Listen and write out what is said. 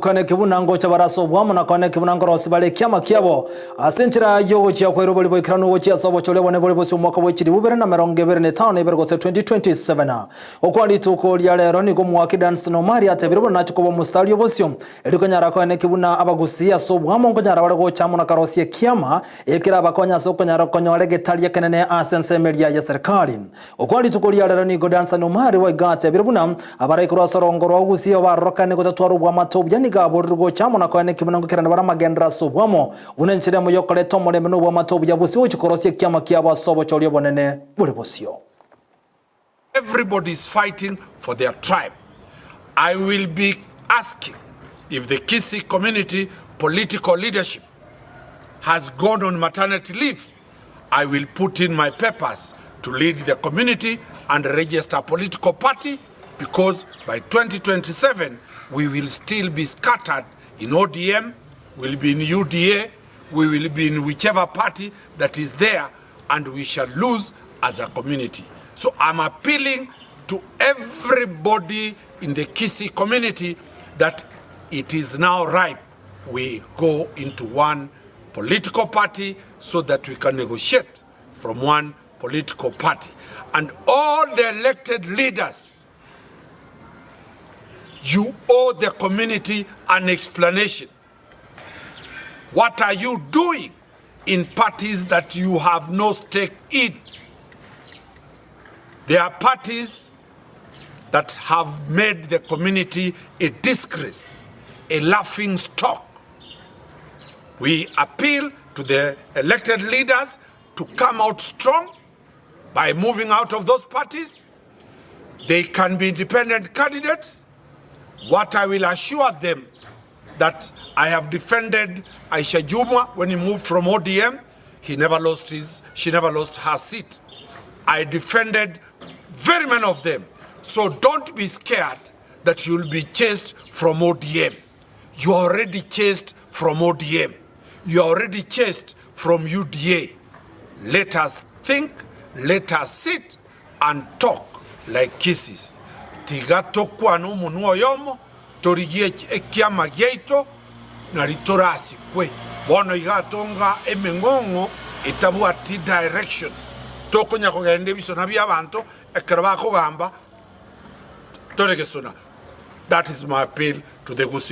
Kane buna ngocha bare ase obwamo, na kane buna nkorosia bare ekiama kiabo ase enchera y'ogochia kwairwe bori boikeranu gochia ase obochori obonene bore bosio omwaka bwe chilifu ibere na emerongo ebere na etano na ibere gose 2027. Gokwana rituko ria rero nigo omowaki Dunstan Omari atebire buna nache koba omositari obosio erio konyara koeneki buna abagusii ase obwamo nkonyara bare gocha amo na karosia ekiama ekerabakonye ase okonyara konyora egetari ekenene ase ensemo eria y'eserekari. Gokwana rituko ria rero nigo Dunstan Omari boigo atebire buna abarai korwa ase orongo rwa Gusii barorokane gotatwara obwamate obuya nigo aborirwe gocha amo na koenekia buna ngokerana bare amagenderero ase obwamo buna enchera emo yokoreta omorembe na obwamate obuya bosio gochia korosia ekiama kiabo ase obochori obonene bore bosio. Everybody is fighting for their tribe. I will be asking if the Kisii community political leadership has gone on maternity leave I will put in my papers to lead the community and register a political party because by 2027 we will still be scattered in ODM, we'll be in UDA, we will be in whichever party that is there and we shall lose as a community. So I'm appealing to everybody in the Kisii community that it is now ripe we go into one political party so that we can negotiate from one political party. And all the elected leaders, you owe the community an explanation. What are you doing in parties that you have no stake in? There are parties that have made the community a disgrace, a laughing stock. We appeal to the elected leaders to come out strong by moving out of those parties. They can be independent candidates. What I will assure them that I have defended Aisha Jumwa when he moved from ODM. He never lost his, she never lost her seat. I defended very many of them. So don't be scared that you'll be chased from ODM. You are already chased from ODM. You are already chased from UDA. Let us think, let us sit and talk like Kisiis. Tiga tokwane omonwa oyomo, torigie ekiama giaito, nari torasikwe. Bono iga tonga emeng'ong'o etabwati direction. Tokonya kogenda ebisona bi'abanto ekero bakogamba tore gesona. That is my appeal to the Gusii.